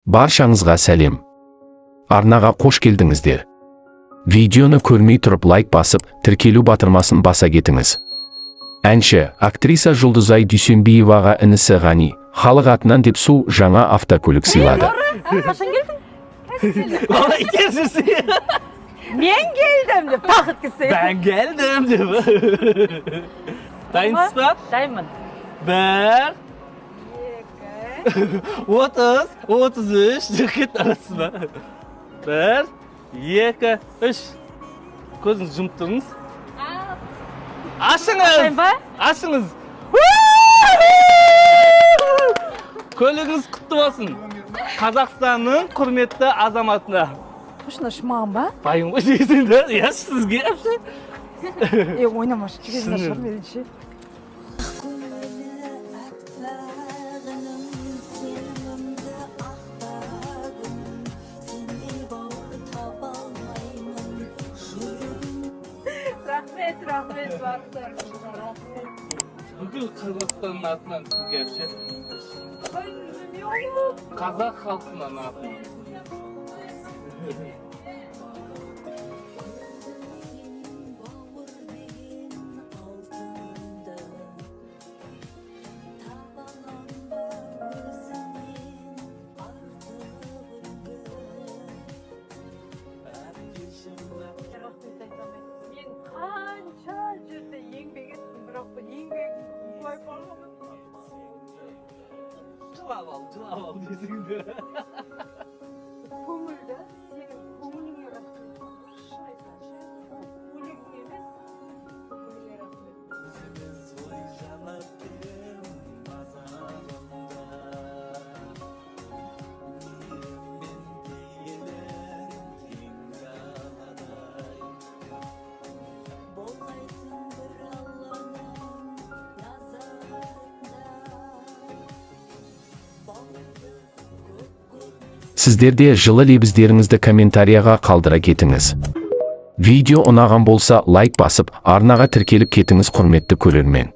Баршаңызға сәлем. Арнаға қош келдіңіздер. Видеоны көрмей тұрып лайк басып, тіркелу батырмасын баса кетіңіз. Әнші, актриса Жұлдызай Дүйсенбиеваға інісі Ғани халық атынан деп су жаңа автокөлік сыйлады. Қашан келдің? Valla итерсіз. Мен келдім деп тақ еткізсе. Ben geldim деп. Дайынсыз ба? Дайынмын. Бір. 30, 33, деп кетті арасыз ба? Бір, екі, үш. Көзіңізді жұмып тұрыңыз. Ашайын Ашыңыз. ба? Ашыңыз. Көлігіңіз құтты болсын. Қазақстанның құрметті азаматына. Точно шмаған ба? Байым ғой дейсің да? Иә, сізге вообще. Е, ойнамашы, жігерін Шынымен. ашар меніңше. Көңілі әппағыным, сенімді ақтағым, сендей бауыр таба алмаймын жүрегім. Рахмет, рахмет, барлықтарыңызға рахмет. Бүкіл Қазақстанның атынан сізге вообще. Қазақ халқының атынан. Сенің бауыр деген алтынды таба алам ба өзіңнен артық үлгі? Рахмет айта алмаймын. Мен қанша жерде еңбек еттім, бірақ бұл еңбегім былай бағаланбады. Жылап ал, жылап ал десең де. Көңіл да, сенің көңіліңе рахмет. Шын айтсам, көлігің емес, көңіліңе рахмет. Болғайсың бір Алланың назарында, бауырды көп көрмес. Сіздер де жылы лебіздеріңізді комментарияға қалдыра кетіңіз. Видео ұнаған болса, лайк басып, арнаға тіркеліп кетіңіз, құрметті көрермен.